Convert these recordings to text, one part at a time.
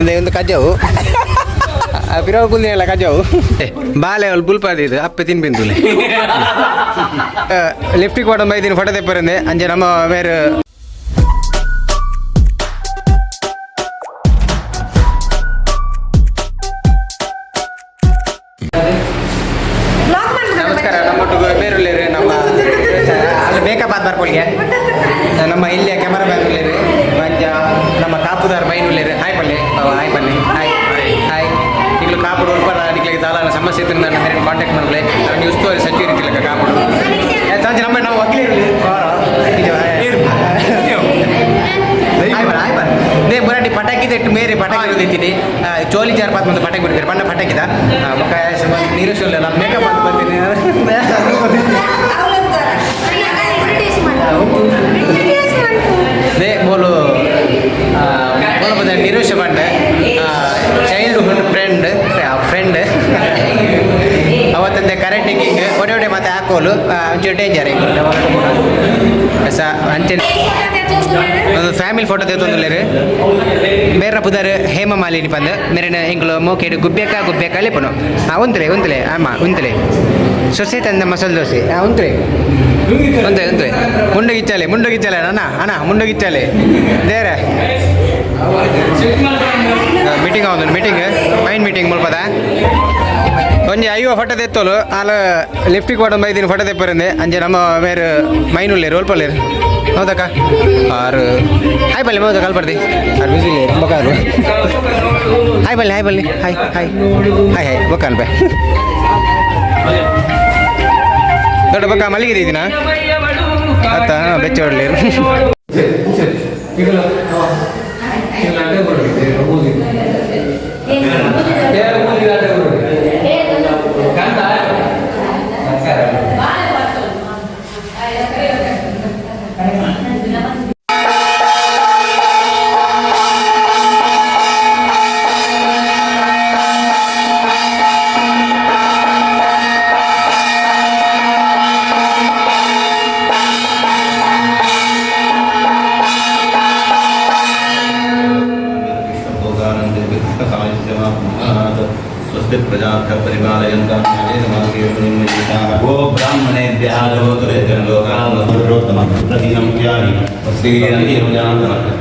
ಒಂದು ಕಜವು ಪಿರವು ಕುಂದಿನಲ್ಲ ಕಜವು. ಬಾಲೆ ಅವ್ಳು ಬುಲ್ಪಾದಿದ್ದು ಅಪ್ಪೆ ತಿನ್ಬಿಂದುಲೆ. ಲಿಫ್ಟಿಗೆ ಕೊಡ ಬೈದಿನ ಫೋಟೋ ತೆಪ್ಪರಂದೆ ಅಂಚೆ ನಮ್ಮ ಬೇರೆ. ನಮಸ್ಕಾರ, ನಮ್ಮ ಬೇರುಳ್ಳೇರು ನಮ್ಮ ಅಲ್ಲಿ ಮೇಕಪ್ ಆದ ಬರ್ಪೊಳಿಗೆ ನಮ್ಮ ಇಲ್ಲಿಯ ಕ್ಯಾಮರಾ ಉಳ್ಳೇರು, ಮಂಜ ನಮ್ಮ ಕಾಪುದಾರ್ ಮೈನ್ ಉಳ್ಳೇರು. ಹಾಯ್ ಪಲ್ಲೆ, ಹಾಯ್ ಪಲ್ಲೆ, ಹಾಯ್ ಹಾಯ್. ಈಗಲೂ ಕಾಪುಡು ಉಲ್ಪನ ನಿಕ್ಲಿಗೆ ದಾಲಾನ ಸಮಸ್ಯೆ ಇತ್ತು ನನ್ನ ಮೇರೆ ಕಾಂಟ್ಯಾಕ್ಟ್ ಮಾಡಲೆ. ನಾನು ಉಸ್ತುವಾರಿ ಸಚಿವರು ಇತ್ತಿಲ್ಲ ಕಾಪುಡು. ಸಂಜೆ ನಮ್ಮ ನಾವು ವಕೀಲರು. ಹಾಯ್ ಬರ, ಹಾಯ್ ಬರ. ನೇ ಬರಾಟಿ ಪಟಾಕಿ ತೆಟ್ಟು ಮೇರೆ ಪಟಾಕಿ ಇದ್ದೀನಿ. ಚೋಲಿ ಜಾರ್ ಪಾತ್ ಮತ್ತು ಪಟಾಕಿ ಬಿಡ್ತಾರೆ ಬಣ್ಣ ಪಟಾಕಿದ ಮುಖ ನೀರು. ನಾನು ಮೇಕಪ್ ಅಂತ ಬಂತೀನಿ. ನೇ ಬೋಲು ಬೋಲು ಬಂದ ನಿರೋಷ ಬಂಡೆ ಚೈಲ್ಡ್ಹುಡ್ ಫ್ರೆಂಡ್ ಫ್ರೆಂಡ್ ಅವತ್ತಂದೆ ಕರೆಕ್ಟ್ ಕಿಂಗ್ ಒಡೆ ಒಡೆ ಮತ್ತೆ ಹಾಕೋಲು ಒಂಚೂರು ಡೇಂಜರ್ ಅಂಚೆ. ಒಂದು ಫ್ಯಾಮಿಲಿ ಫೋಟೋ ತೆತ್ತೊಂದುಲ್ಲೇರು. ಬೇರೆ ಪುದರ್ ಹೇಮ ಮಾಲಿನಿ ಪಂದ್. ಮೇರೆನ ಎಂಕ್ಲು ಮೋಕೇಡು ಗುಬ್ಬೇಕ ಗುಬ್ಬೇಕ ಲೆಪುನು. ಹಾಂ, ಉಂತಲೆ ಉಂತಲೆ ಆಮ ಉಂತಲೆ. ಸೊಸೆ ತಂದ ಮಸಾಲೆ ದೋಸೆ. ಹಾಂ, ಉಂತಲೆ ಉಂತಲೆ ಉಂತಲೆ. ಮುಂಡು ಗಿಚ್ಚಾಲೆ, ಮುಂಡು ಗಿಚ್ಚಾಲೆ ಅಣ್ಣ, ಅಣ್ಣ ಮುಂಡು ಗಿಚ್ಚಾಲೆ. ದೇರೆ ಮೀಟಿಂಗ್ ಆವೊಂದು ಮೀಟಿಂಗ್ ಮೈನ್ ಮೀಟಿಂಗ್ ಮುಲ್ಪದ. ಒಂಜಿ 50 ಫೋಟೋ ತೆತ್ತೋಲು. ಆಲ ಲಿಫ್ಟಿಗೆ ಕೊಡ ಬೈದಿನ ಫೋಟೋ ತೆಪ್ಪರಂದೆ. ಅಂಚೆ ನಮ್ಮ ಬೇರೆ ಮೈನ್ ಉಲ್ಲೇರು, ಒಲ್ಪಲ್ಲೇರು. ಹೌದಕ್ಕ? ಆರು ಹಾಯ್ ಬಲ್ಲೆ ಮೌದ ಕಲ್ಪರ್ದಿ. ಆರು ಬಿಸಿ ಇಲ್ಲೇರು ಬೊಕಾರು. ಹಾಯ್ ಬಲ್ಲೆ, ಹಾಯ್ ಬಲ್ಲೆ, ಹಾಯ್ ಹಾಯ್ ಹಾಯ್ ಹಾಯ್ ಬೊಕಾನ್ ಬೈ ದೊಡ್ಡ ಬೊಕ್ಕ ಮಲ್ಲಿಗೆ ದಿನ ಅತ್ತ ಬೆಚ್ಚ ಹೊಡ್ಲೇರು. स्वस्ति प्रजाभ्यः परिपालयन्तां न्यायेन मार्गेण महीषाः। गो ब्राह्मणेभ्यः प्रदीनं यानि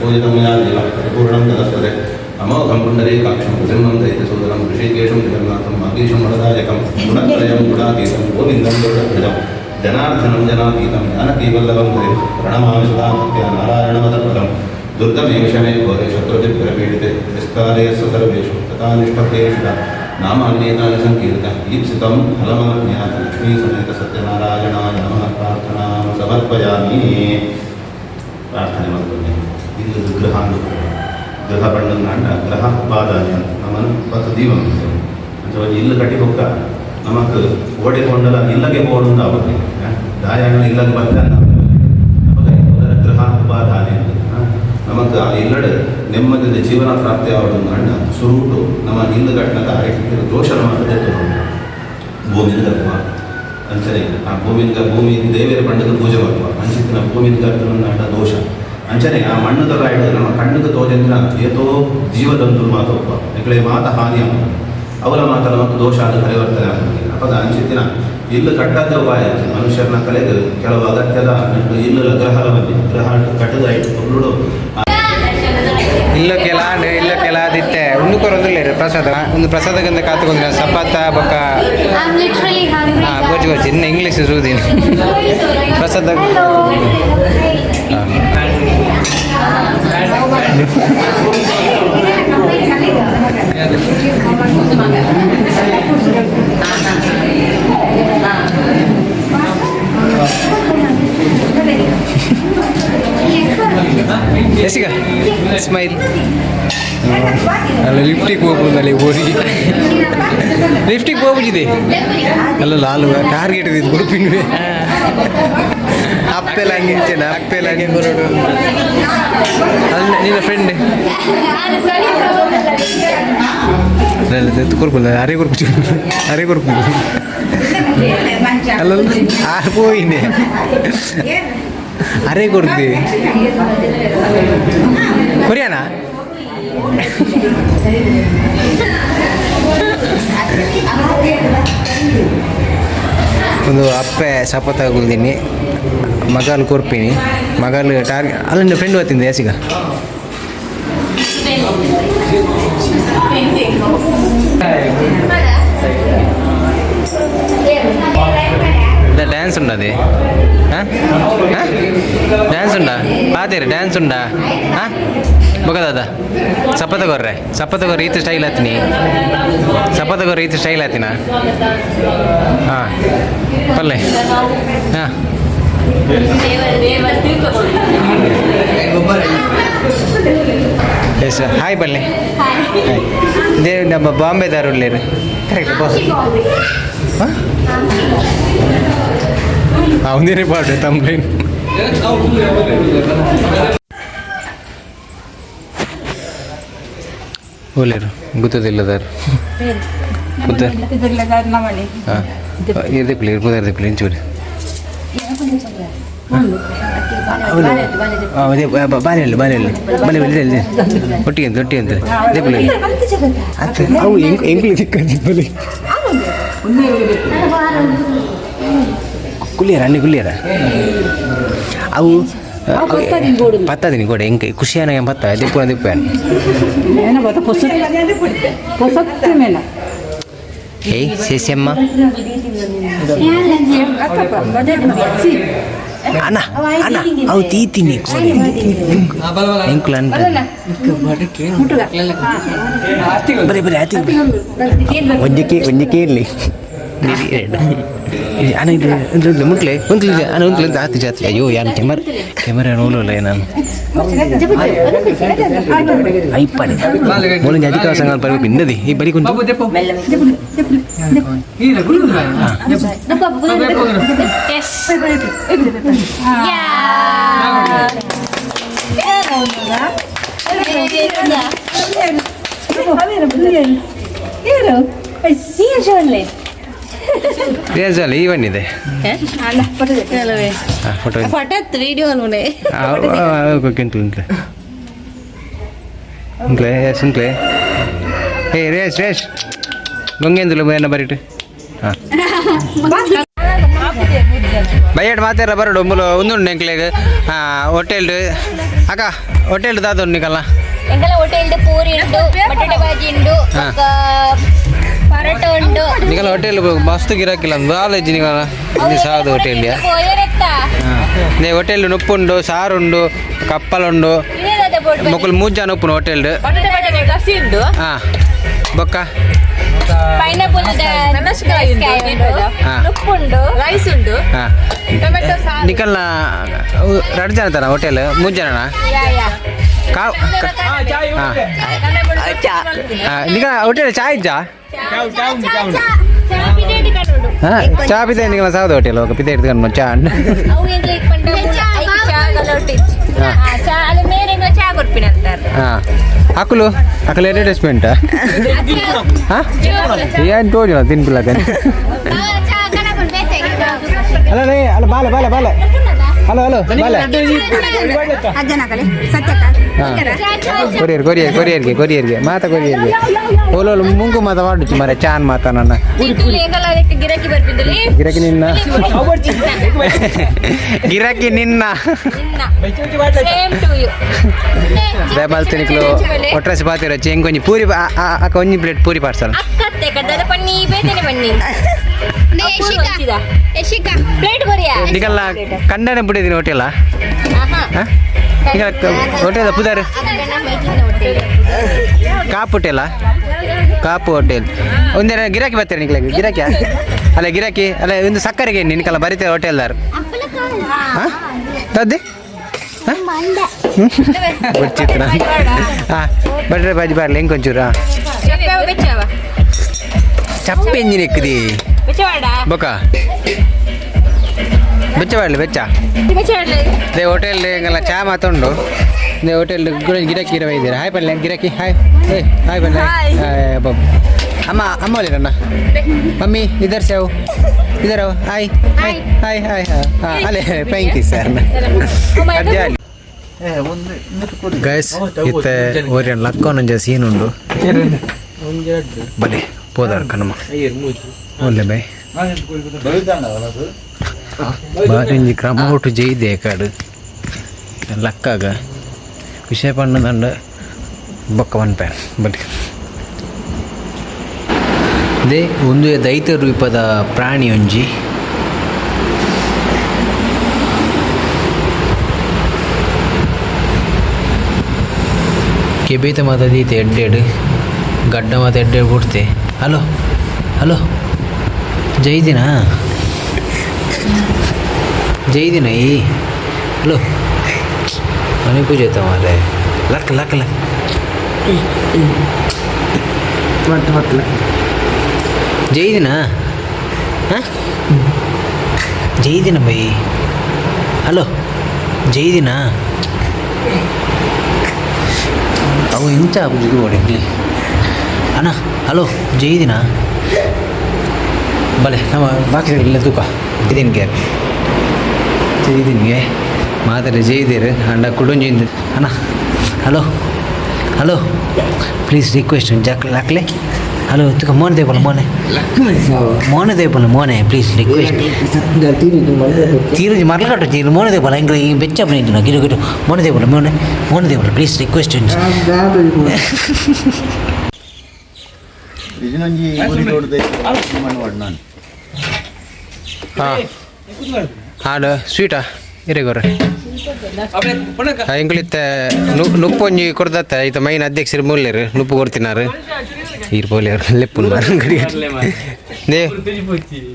पूजितं यानि परिपूर्णं तदस्पते। अमोघं पुण्डरीकाक्षं प्रसन्नं दैत्यसुन्दरं ऋषिकेशं जगन्नाथं वागीशं वरदायकं गुणत्रयं गुणातीतं गोविन्दं गरुडध्वजं जनार्दनं जनातीतं जानकीवल्लभं हरिं प्रणमामि सदा भक्त्या नारायणमतपदं। दुर्गमेषमे घोरे शत्रुभिप्रपीडिते विस्तारेस्व सर्वेषु तथानिष्टप्रियेषु नामान्येतानि सङ्कीर्त ईप्सितं फलमाज्ञात। लक्ष्मीसमेत सत्यनारायणाय नमः। प्रार्थनां समर्पयामि. ಪ್ರಾರ್ಥನೆ ಮಾಡ್ತೀನಿ. ಇದು ಗೃಹ ಗೃಹ ಪಂಡಂದಾಂಡ ಗ್ರಹ ಉಪಾದಾನ ನಮನ್ ಪತ್ತು ದೀವ ಅಂಚ ಒಂಜಿ ಇಲ್ಲು ಕಟ್ಟಿ ಬೊಕ್ಕ ನಮಕ್ ಓಡೆ ಪೋಂಡಲ ಇಲ್ಲಗೆ ಪೋಡುಂದು ಆವೊಂದು ದಾಯಾಣ ಇಲ್ಲಗೆ ಬತ್ತ ಅಪಗ ಗೃಹ ಉಪಾದಾನೆ ಅಂತ ನಮಕ್ ಆ ಇಲ್ಲಡೆ ನೆಮ್ಮದಿದ ಜೀವನ ಪ್ರಾಪ್ತಿ ಆವೊಡುಂದು ಅಂಡ ಸುರುಟು ನಮ್ಮ ಇಲ್ಲು ಕಟ್ಟನಗ ಐಟ್ ದೋಷ ಮಾತ್ರ ದೆತ್ತೊನೊಡು. ಭೂಮಿನ ಗರ್ಭ ಅಂಚನೆ ಆ ಭೂಮಿನ ಭೂಮಿ ದೇವಿಯರ ಪಂಡದ ಪೂಜೆ ಮಾಡುವ ಅಂಚಿತ್ತಿನ ಭೂಮಿನ ಗರ್ಭ ದೋಷ. ಅಂಚನೆ ಆ ಮಣ್ಣುದ ರಾಯ್ಡ್ ನಮ್ಮ ಕಣ್ಣುಗ ತೋಜಂದಿನ ಏತೋ ಜೀವಜಂತುಲು ಮಾತ ಉಪ್ಪ ಎಕಡೆ ಮಾತ ಹಾನಿ ಆಪುಂಡು. ಅವಲ ಮಾತ ನಮಕ್ ದೋಷ ಆದ್ ಪರಿವರ್ತನೆ ಆಪುಂಡು. ಅಪಗ ಅಂಚಿತ್ತಿನ ಇಲ್ಲು ಕಟ್ಟದ ಉಪಾಯ ಮನುಷ್ಯರನ ಕಲೆಗ್ ಕೆಲವು ಅಗತ್ಯದ ಇಲ್ಲು ಗ್ರಹಲ ಬಂದಿ ಗ್ರಹ ಕಟ್ಟದ ಐಟ್ ಪೊರ್ಲುಡು. ಇಲ್ಲ ಕೆಲ ಇಲ್ಲ ಕೆಲ ದಿತ್ತೆ ಉಂದು ಕೊರೊಂದುಲ್ಲೆರ್ ಪ್ರಸಾದ. ಒಂದು ಪ್ರಸಾದಗಂದ ಕಾತುಕೊಂದಿನ ಸಪಾತ ಬೊಕ್ಕ. I'm literally hungry. ಹಾಂ, ಗೊಜ್ಜು ಗೊಜ್ಜು ಇನ್ನು ಇಂಗ್ಲೀಷ್ ಸೂದಿನ ಪ್ರಸಾದ. Hello. Jessica smile. ಅಲ್ಲ, ಲಿಫ್ಟಿಗೆ ಹೋಗ್ಬೋದಲ್ಲಿ ಹೋಗಿ ಲಿಫ್ಟಿಗೆ ಹೋಗ್ಬಿಟ್ಟಿದೆ ಅಲ್ಲ. ಲಾಲು ಟಾರ್ಗೆಟ್ ಇದು ಕೊಡ್ಪಿನ್ವೆ. ಅಪ್ಪೆಲ್ಲ ಹಂಗೆ ಇಚ್ಛೆನ ಅಪ್ಪೆಲ್ಲ ಹಂಗೆ ಬರೋಡು ಅಲ್ಲ. ನಿನ್ನ ಫ್ರೆಂಡ್ ಕೊರ್ಪುಲ್ಲ. ಅರೆ ಕೊರ್ಪು, ಅರೆ ಕೊರ್ಪು. ಅಲ್ಲ, ಆ ಪೋಯಿನೆ ಅರೆ ಕೊರ್ತಿ ಕೊರಿಯಾನ. ಒಂದು ಅಪ್ಪೆ ಸಪತ ಗುಲ್ದಿನಿ ಮಗಲ್ ಕೊರ್ಪಿನಿ ಮಗಲ್ ಟಾರ್ಗೆ ಅಲ್ಲ ಫ್ರೆಂಡ್ ಬರ್ತಿದ್ದೆ ಯಾಸಿಗ. ಡ್ಯಾನ್ಸ್ ಉಂಡದೆ? ಡ್ಯಾನ್ಸ್ ಉಂಡಾ? ಪಾತೇರಿ ಡ್ಯಾನ್ಸ್ ಉಂಡಾ? ಹಾಂ ಬೊಕದಾದ ಸಪತ ಕೊರ್ರೆ, ಸಪತ ಕೊರ್ರೆ. ಈತ ಸ್ಟೈಲ್ ಆತಿನಿ, ಸಪತ ಕೊರ್ರೆ. ಈತ ಸ್ಟೈಲ್ ಆತಿನ. ಹಾಂ ಪಲ್ಲೆ. ಹಾಂ, ಎಸ್, ಹಾಯ್ ಪಲ್ಲೆ. ಹಾಯ್. ಇದೇ ನಮ್ಮ ಬಾಂಬೆದಾರು ಉಳ್ಳೇರು. Correct boss. ಹಾಂ, ಅವನೇ ಪಾಡು ತಮ್ಲೇನು ಓಲೇರು ಗೊತ್ತದಿಲ್ಲದಾರು. ಪುದರ್ ಹಾಂ ಇರ್ದಿಪ್ಲಿ, ಇರ್ಬೋದು ಇಂಚೂರು. ಅದೇ ಬಾಲೆಲ್ಲ ಬಾಲೆಲ್ಲ ಬಲೆ ಬಲೆ ಇದೆ. ಒಟ್ಟಿಗೆ ಅಂತ, ಒಟ್ಟಿಗೆ ಅಂತ ದೀಪಲಿ ಅತ್ತೆ. ಅವು ಎಂಕ್ ಎಂಕ್ಲಿ ತಿಕ್ಕ ದೀಪಲಿ. ಕುಲಿಯರ ಅಣ್ಣಿ ಕುಲಿಯರ. ಅವು ಪತ್ತದಿನಿ ಕೊಡೆ. ಎಂಕ್ ಖುಷಿಯಾನ ಪತ್ತ ದಿಪ್ಪು ದಿಪ್ಪ. ಏಯ್ ಸೇಸಮ್ಮ. ಅಣ್ಣ ಅಣ್ಣ, ಅವು ತೀತೀನಿ ಎಂಕುಲ. ಬರೀ ಬರೀ ಆತಿ. ಒಂಜಕ್ಕೆ ಒಂಜಕ್ಕೆ ಇರಲಿ ಅಣ್ಣ. ಇದು ಇದು ಮುಟ್ಲೆ ಉಂತ್ಲಿ ಅಣ್ಣ, ಉಂತ್ಲೆ ಆತಿ ಜಾತಿ. ಅಯ್ಯೋ, ಯಾನು ಕ್ಯಾಮರಾ ಕ್ಯಾಮರಾ ನೋಡಲ್ಲ ನಾನು. ಐಪ್ಪಾಡಿ ಮೂಲಂಜಿ ಅಧಿಕಾರ ಸಂಘ ಬರಬೇಕು ಇನ್ನದಿ ಈ ಬರಿ ಕುಂತು. Yes. Yeah. ರಿಯಾಜಲ್ ಈ ಬಂದಿದೆ. ಹಾಂ, ಫೋಟೋ. ಫಟತ್ ವಿಡಿಯೋ ಅನ್ಮನೆ. ಉಂಟ್ಲೆ ಉಂಟ್ಲೆ. ಎಸ್, ಉಂಟ್ಲೆ. ಏ ರೇಷ್ ರೇಷ್ ಗೊಂಗೆಂದುಲು ಏನ ಬರಿಟು. ಹಾಂ, ಬಯ್ಯಡ್ ಮಾತಾರ ಬರಡು. ಮುಲು ಒಂದುಂಡು ಎಂಕ್ಲೆಗ್ ಹೋಟೆಲ್. ಅಕ್ಕ, ಹೋಟೆಲ್ ದಾದ ನಿಕಲ್ಲ? ಎಂಕಲ ಹೋಟೆಲ್ ಪೂರಿ ಉಂಡು, ಬಟಾಟೆ ಬಾಜಿ ಉಂಡು, ಬೊಕ್ಕ ಪರೋಟ ಉಂಡು. ನಿಕಲ ಹೋಟೆಲ್ ಮಸ್ತ್ ಗಿರಾಕಿಲ್ಲ ಬಾಲೇಜ್ ನಿಕಲ. ಇಲ್ಲಿ ಸಾದು ಹೋಟೆಲ್. ಪೋಯರೆತ್ತ. ನೇ ಹೋಟೆಲ್ ನುಪ್ಪುಂಡು, ಸಾರುಂಡು, ಕಪ್ಪಲುಂಡು. ಮೊಕುಲು ಮೂರು ಜನ ಉಪ್ಪುನು ಹೋಟೆಲ್. ಬಟಾಟೆ ಬಟಾಟೆ ಕಸಿ ಉಂಡು. ಹಾಂ, ಬೊಕ್ಕ? ಪೈನಾಪಲ್. ಮೆಣಸಿನಕಾಯಿ ಉಂಡು. ಉಪ್ಪುಂಡು. ರೈಸ್ ಉಂಡು. ಟೊಮೆಟೊ ಸಾರು. ನಿಕಲ್ನ ಎರಡು ಜನ ತರ ಹೋಟೆಲ್? ಮೂರು ಜನನಾ? ಯಾ ಯಾ. ಕಾವ್. ಹಾಂ, ನಿಕಲ ಹೋಟೆಲ್ ಚಾ ಇಜ್ಜಾ? ಹಾಂ, ಚಾ ಪಿದೆ. ನಿಕಲ ಸಾವ್ದ ಹೋಟೆಲ್ ಓಕೆ ಪಿದೆ ಇಡ್ಕೊಂಡು ಚಾ. ಅವು ಎಂಗ್ಲ ಪಂಡ ಐಕ್ ಚಾ ಗಲೋಟಿ. ಚಾ ಅಲ್ಲ ಮೇರೆ ಚಾ ಕೊರ್ಪಿನ ಅಂತಾರೆ. ಹಾಂ, ಅಕುಲು ಅಕುಲು ಅಡ್ವರ್ಟೈಸ್ಮೆಂಟ್. ಹಾಂ, ಏನು ತೋಜುನ ತಿನ್ಪಿಲ್ಲ. ಅಲ್ಲ ರೇ, ಅಲ್ಲ, ಬಾಲೆ ಬಾಲೆ ಬಾಲೆ. ಹಲೋ ಹಲೋ, ಬಾಲೆ. ಹಾಂ, ಕೊರಿಯರ್ ಕೊರಿಯರ್ ಕೊರಿಯರ್ಗೆ ಕೊರಿಯರ್ಗೆ ಮಾತ ಕೊರಿಯರ್ಗೆ. ಓಲೋಲು ಮುಂಗು ಮಾತ ಮಾಡುಚ್ಚು ಮರೆ ಚಾನ್ ಮಾತ ನನ್ನ. ಗಿರಾಕಿ ಬರ್ಪಿದ್ದಲ್ಲಿ. ಗಿರಾಕಿ ನಿನ್ನ, ಗಿರಾಕಿ ನಿನ್ನ. Same to you. ದಯಮಾಲ್ತಿನಿಕ್ಲು ಒಟ್ರಾಸಿ ಪಾತಿರ ಎಂಕೊಂಜಿ ಪೂರಿ ಅಕ್ಕ, ಒಂಜಿ ಪ್ಲೇಟ್ ಪೂರಿ ಪಾರ್ಸಲ್. ಅಕ್ಕತ್ತೆ ಕದ್ದದ ಪನ್ನಿ ಬೇತನೆ ಬನ್ನಿ. ಪ್ಲೇಟ್ ಕೊರಿಯಾ. ನಿಕಲ್ಲ ಕಂಡನೆ ಬಿಟ್ಟಿದ್ದೀನಿ ಹೋಟೆಲ. ಹಾಂ, ನಿಕಲ್ಲ ಹೋಟೆಲ್ ಪುದಾರ್? ಕಾಪು ಹೋಟೆಲಾ? ಕಾಪು ಹೋಟೆಲ್. ಒಂದೇನ ಗಿರಾಕಿ ಬರ್ತಾರೆ ನಿಕ್ಲೆ? ಗಿರಾಕಿ ಅಲ್ಲ, ಗಿರಾಕಿ ಅಲ್ಲ. ಒಂದು ಸಕ್ಕರೆಗೆ ನಿನ್ಕಲ್ಲ ಬರೀತಾರೆ ಹೋಟೆಲ್ದಾರ್. ಹಾಂ, ತದ್ದೆ ಬರ್ಚಿತ್ತು. ಹಾಂ, ಬಟ್ರೆ ಬಾಜಿ ಬರ್ಲಿ. ಹೆಂಗೆ ಒಂಚೂರು ಚಪ್ಪೆ ಎಂಜಿನ್ ಎಕ್ಕದಿ. ಬೊಕ ಬೆಚ್ಚ ಮಾಡಲಿ ಬೆಚ್ಚ. They hotel ಎಂಗಲ್ಲ ಚಾ ಮಾತುಂಡು. They hotel ಗಿರಾಕಿ ಇರವ ಇದ್ದೀರಾ. ಹಾಯ್ ಪಲ್ಲೆ ಗಿರಾಕಿ. ಹಾಯ್. ಏ ಹಾಯ್ ಪಲ್ಲೆ. ಹಾಯ್ ಬಾಬು. ಅಮ್ಮ ಅಮ್ಮ ಅಲ್ಲಿರಣ್ಣ. ಮಮ್ಮಿ, ಇದರ್ ಸೇವ್ ಇದರ. Hi hi hi hi. ಹಾಂ, ಅಲ್ಲೇ. Thank you sir. ಅಜ್ಜ. Guys ಇತ್ತೆ ಓರಿಯನ್ ಲಕ್ಕೋನಂಜ ಸೀನ್ ಉಂಡು ಬಲೆ ಪೋದಾರ್ ಕಣಮ ಒಲ್ಲೆ ಬೈ ಬಾರಿಂಜಿ ಕ್ರಮ ಒಟ್ಟು ಜೈದೆ ಕಾಡು ಲಕ್ಕಾಗ ವಿಷಯ ಪಣ್ಣದಂಡ ಬೊಕ್ಕ ಒನ್ ಪ್ಯಾನ್ ಬಲಿ they ಒಂದು ದೈತ ರೂಪದ ಪ್ರಾಣಿ ಒಂಜಿ ಕೆಬೇತ ಮಾತ ದೀತೆ ಎಡ್ಡೆಡ್ ಗಡ್ಡ ಮಾತ ಎಡ್ಡೆಡ್ ಬಿಡ್ತೆ. ಹಲೋ ಹಲೋ, ಜೈದಿನ ಜೈದಿನ ಈ ಹಲೋ ಮನೆ ಪೂಜೆ ಮಾರೆ luck luck luck ಜೈದಿನ. ಹಾಂ ಜೈದಿನ ಬೈ. ಹಲೋ ಜೈದಿನ ಅವು ಇಂಚ ಆಪುಜಿ ಓಡಿಗ್ಲಿ ಅಣ್ಣ. ಹಲೋ ಜೈದಿನ ಬಲೆ ನಮ್ಮ ಬಾಕಿ ಇಲ್ಲ ತೂಕ ಇದೀನಿಗೆ ಜೈದಿನ್ಗೆ ಮಾತಾರೆ ಜೈದಿರು ಅಂಡ ಕುಡೊಂಜಿ ಅಣ್ಣ. Hello hello please request Jack ಲಕ್ಲೆ. Hello ತುಕ ಮೋನೆ ದೇಪಲ್ಲ ಮೋನೆ ಮೋನೆ ದೇಪಲ್ಲ ಮೋನೆ ಪ್ಲೀಸ್ ರಿಕ್ವೆಸ್ಟ್. ತೀರುಜಿ ಮರಲ ಕಟ್ಟು ತೀರು ಮೋನೆ ದೇಪಲ್ಲ ಎಂಗ್ಲ ಈ ಬೆಚ್ಚ ಬನ್ನಿ ಗಿರು ಗಿರು ಮೋನೆ ದೇಪಲ್ಲ ಮೋನೆ ಮೋನೆ ದೇಪಲ್ಲ ಪ್ಲೀಸ್ ರಿಕ್ವೆಸ್ಟ್. ಇದನ್ನೊಂಜಿ ಊರಿ ದೊಡ್ಡದು ಮಣ್ಣು ನಾನು. ಹಾಂ ಹಾಡು ಸ್ವೀಟಾ ಇರೇಗೋರ ಎಂಕುಲಿತ್ತೆ ನುಪ್ಪೊಂಜಿ ಕೊಡ್ದತ್ತ ಈತ ಮೈನ್ ಅಧ್ಯಕ್ಷರು ಮೂಲ್ಯರು ನುಪ್ಪು ಕೊಡ್ತಿನಾರು ಈರ್ ಪೋಲಿಯರು ಲೆಪ್ಪು they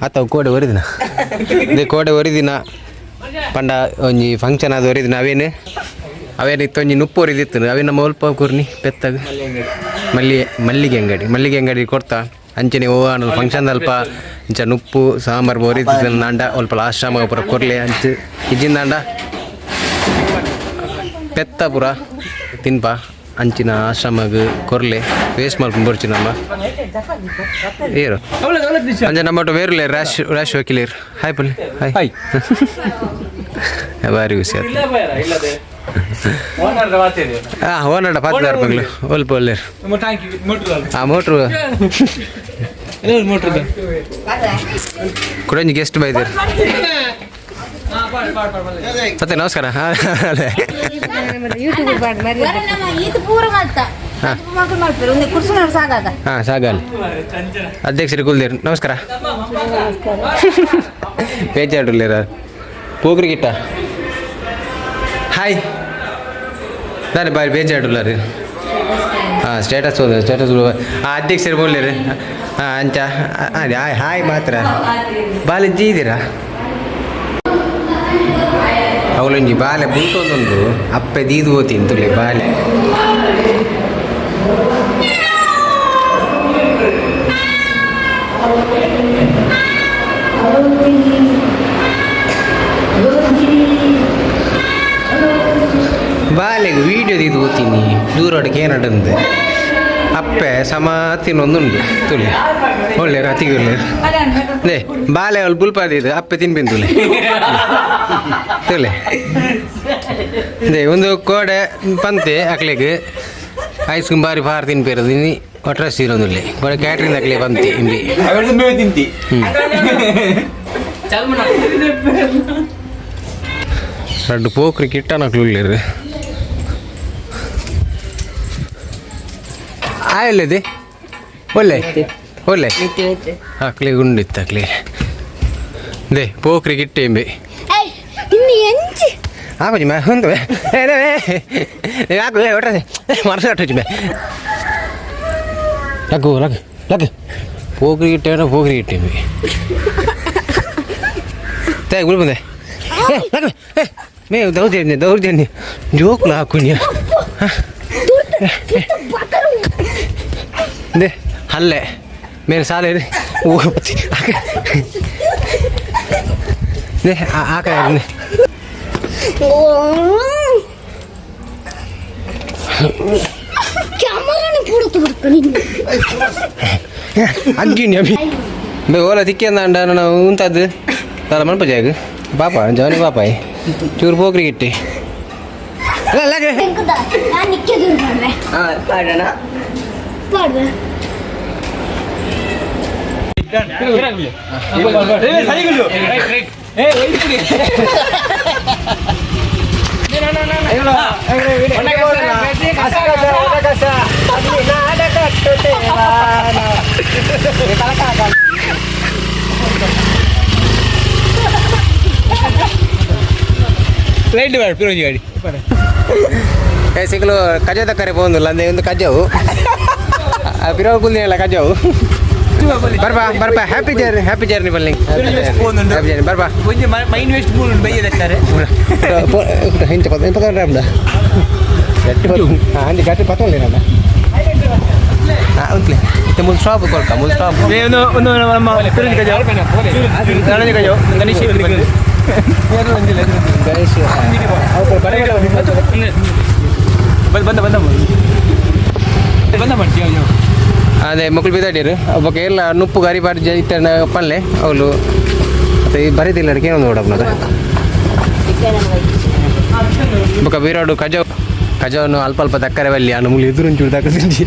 ಆತ ಕೋಡೆ ಒರಿದಿನ they ಕೋಡೆ ಒರಿದಿನ ಪಂಡ ಒಂಜಿ ಫಂಕ್ಷನ್ ಆದ ಒರಿದಿನ ಅವೇನು ಅವೇನು ಇತ್ತೊಂಜಿ ನುಪ್ಪು ಒರಿದಿತ್ತು ಅವೇನು ನಮ್ಮ ಒಲ್ಪ ಕೂರ್ನಿ ಪೆತ್ತಾಗ ಮಲ್ಲಿಗೆ ಮಲ್ಲಿಗೆ ಅಂಗಡಿ ಮಲ್ಲಿಗೆ ಅಂಗಡಿ ಕೊಡ್ತಾ ಅಂಚನೆ ಓ ಅನ್ನೋ ಫಂಕ್ಷನ್ ಅಲ್ಪ ಇಂಚ ನುಪ್ಪು ಸಾಂಬಾರ್ ಒರಿದಿತ್ತು ಒಲ್ಪ ಲಾಸ್ಟ್ ಪೂರ ಕೊರ್ಲೆ ಅಂಚ ಇಜ್ಜಿಂದಾಂಡ ಪೆತ್ತ ಪೂರ ತಿನ್ಪ ಅಂಚಿನ ಆಶ್ರಮಗ್ ಕೊರ್ಲೆ ವೇಸ್ಟ್ ಮಲ್ಪುಂಡು ಬೊರ್ಚಿ ನಮ್ಮ ಏರು ಅಂಚ ನಮ್ಮ ವೇರ್ಲೆ ರ್ಯಾಶ್ ರ್ಯಾಶ್ ವಕೀಲೇರ್. ಹಾಯ್ ಪಲ್ಲೆ ಹಾಯ್ ಹಾಯ್. ಬಾರಿ ಖುಷಿ ಆಯ್ತು. ಹಾಂ ಓನಡ ಪಾತ್ದಾರ್ ಮಗಳು ಒಲ್ಪ ಒಲ್ಲೇರು. ಆ ಮೋಟ್ರು ಕುಡಂಜಿ ಗೆಸ್ಟ್ ಬೈದಿರ್ ಮತ್ತೆ ನಮಸ್ಕಾರ. ಹಾಂ ಅದೇ. ಈತ ಪೂರ ಮಾಡ್ತಾ ಮಕ್ಕಳು ಮಾಡ್ತಾರೆ ಒಂದು ಕುರ್ಸುನವ್ರು ಸಾಕಾಗ. ಹಾಂ ಸಾಗಲ್ ಅಧ್ಯಕ್ಷರು ಕುಲ್ದೇರ್ ನಮಸ್ಕಾರ. ಬೇಜಾಡುಲ್ಲೇರ ಪೋಗ್ರಿ ಗಿಟ್ಟ ಹಾಯ್ ದಾನೆ ಬಾರಿ ಬೇಜಾಡುಲ್ಲಾರು. ಹಾಂ ಸ್ಟೇಟಸ್ ಹೋದ ಸ್ಟೇಟಸ್. ಹಾಂ ಅಧ್ಯಕ್ಷರು ಬೋಲ್ಲೇರು. ಹಾಂ ಅಂಚ ಅದೇ ಹಾಯ್ ಹಾಯ್ ಮಾತ್ರ ಬಾಲೆ ಜೀದಿರಾ ಅವಳೊಂಜಿ ಬಾಲೆ ಬುಲ್ತೊಂದುಂಡು ಅಪ್ಪೆ ದೀದು ಹೋತಿ ತುಲೆ ಬಾಲೆ ಬಾಲೆಗೆ ವೀಡಿಯೋ ದೀದು ಹೋತೀನಿ ದೂರೊಡಕ್ಕೆ ಏನಡಂದೆ ಅಪ್ಪೆ ಸಮ ತಿನ್ನೊಂದುಂಡು ತುಲೆ ಒಳ್ಳೆ ಅತಿಗೆ ಒಳ್ಳೆ ಲೇ ಬಾಲೆ ಅವಳು ಬುಲ್ಪಾದಿದ್ದು ಅಪ್ಪೆ ತಿನ್ಬಿನ್ ತುಲೆ ತುಲೆ they ಒಂದು ಕೋಡೆ ಪಂತೆ ಅಕ್ಲೆಗ್ ಐಸ್ ಬಾರಿ ಫಾರ್ ತಿನ್ಪೇರದು ಇನಿ ಒಟ್ರಾಸಿ ಇರೋದಿಲ್ಲ ಕೋಡೆ ಕ್ಯಾಟ್ರಿಂಗ್ ಅಕ್ಲೆ ಪಂತೆ ಇಂಬಿ. ತಿಂತಿ. ರಡ್ಡು ಪೋಕ್ರಿ ಕಿಟ್ಟನಕ್ಲು ಉಲ್ಲೇರು ಆಯಲ್ಲದೆ ಒಳ್ಳೆ ಒಳ್ಳೆ ಅಕ್ಲೆ ಗುಂಡಿತ್ತು ಅಕ್ಲೆ they ಪೋಕ್ರಿ ಕಿಟ್ಟೆ ಇಂಬಿ. ಇನ್ನು ಎಂಚಿ ಹಾಕೋಜಿ ಮೇ ಹೊಂದು ಯಾಕೆ ಒಟ್ರೆ ಮನಸ್ಸು ಕಟ್ಟೋಜಿ ಮೇ ಲಗ್ಗು ಲಗ್ ಲಗ್ ಪೋಕ್ರಿ ಗಿಟ್ಟೆ ಪೋಕ್ರಿ ಗಿಟ್ಟೆ ಇಂಬಿ ತೇ ಗುರು ಬಂದೆ ಏ ಲಗ್ ಏ ಮೇ ದೌರ್ಜನ್ಯ ದೌರ್ಜನ್ಯ ಜೋಕ್ಲು ಹಾಕುನ್ಯ they ಹಲ್ಲೆ ಮೇಲೆ ಸಾಲೆ ಓ they ಆಕ ಕ್ಯಾಮರಾನ ಪೂರ ಬರ್ತಾನೆ. ಅಗ್ಗಿನಿ ಅಭಿ ಬೇ ಓಲ ತಿಕ್ಕಂದಾಂಡ ನಾವು ಉಂತದ್ದು ದಾದ ಮನ್ಪ ಜಾಗ ಪಾಪ ಜಾನಿ ಪಾಪಾಯ್ ಚೂರು ಪೋಕ್ರಿ ಗಿಟ್ಟಿ ಅಲ್ಲ. ನಾನು ನಿಕ್ಕೆ ದೂರ ಮಾಡುವೆ. ಪಾಡುವೆ. ಏ ಸಿಕ್ಕಲು ಕಜ ತಕ್ಕರೆ ಪೋಂದುಲ್ಲ ಅಂದೆ ಒಂದು ಕಜವು ಪಿರವು ಕುಂದಿನಲ್ಲ ಕಜವು. ಬರ್ಬಾ ಬರ್ಬಾ. ಹ್ಯಾಪಿ ಜರ್ನಿ, ಹ್ಯಾಪಿ ಜರ್ನಿ ಬಲ್ಲಿ. ಹ್ಯಾಪಿ ಜರ್ನಿ ಬರ್ಬಾ. ಒಂಜಿ ಮೈನ್ ವೇಸ್ಟ್ ಮೂಲು ಬಯ್ಯದತ್ತಾರೆ. ಇಂಚ ಪದ ಪದ ಗಟ್ಟಿ. ಹಾಂ, ಅಂಜಿ ಗಟ್ಟಿ ಪತ್ತೊಂದಿರಲ್ಲ. ಹಾಂ, ಉಂತ್ಲೆ ಇತ್ತೆ ಮುಲ್ ಸ್ಟಾಪ್ ಕೊಲ್ಕ, ಮುಲ್ ಸ್ಟಾಪ್. ಒಂದು ಒಂದು ನಮ್ಮ ಪಿರಂಜಿ ಕಜಾವ್, ರಣಜಿ ಕಜಾವ್, ಗಣೇಶ್. ಗಣೇಶ್. ಬಂದ ಬಂದ ಬಂದ ಮಾಡ್ತೀವಿ. ಅದೇ ಮಕ್ಕಳು ಬಿದ್ದಾಡಿರು ಒಬ್ಬ ಎಲ್ಲ ನುಪ್ಪು ಗರಿ ಬಾರಿ ಇತ್ತ ಪಲ್ಲೆ ಅವಳು. ಮತ್ತೆ ಈ ಬರೀದಿಲ್ಲ ಅಡಿಕೆ ಒಂದು ನೋಡಪ್ಪ. ಬೊಕ ಬೀರಾಡು ಕಜಾವ್ ಕಜಾವನ್ನು ಅಲ್ಪ ಅಲ್ಪ ತಕ್ಕರೆ ಬಲ್ಲಿ ಅನ್ನು ಮುಲಿ ಎದುರು ಒಂಚೂರು ತಕ್ಕ ತಿಂಡಿ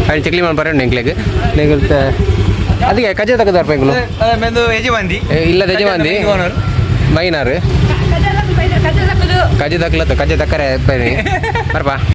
ಅಲ್ಲಿ ಚಕ್ಲಿ ಮಾಡಿ ಬರೋಣ ಎಂಕ್ಲೆಗ್ ನೆಗಲ್ತ. ಅದಕ್ಕೆ ಕಜ ತಕ್ಕದಾರ ಎಂಕ್ಲು. ಮೆಂದು ಯಜಮಾಂದಿ. ಇಲ್ಲದ ಯಜಮಾಂದಿ ಮೈನಾರು. ಕಜ ತಕ್ಕಲತ್ತ ಕಜ ತಕ್ಕರೆ ಬನ್ನಿ ಬರ್ಪಾ.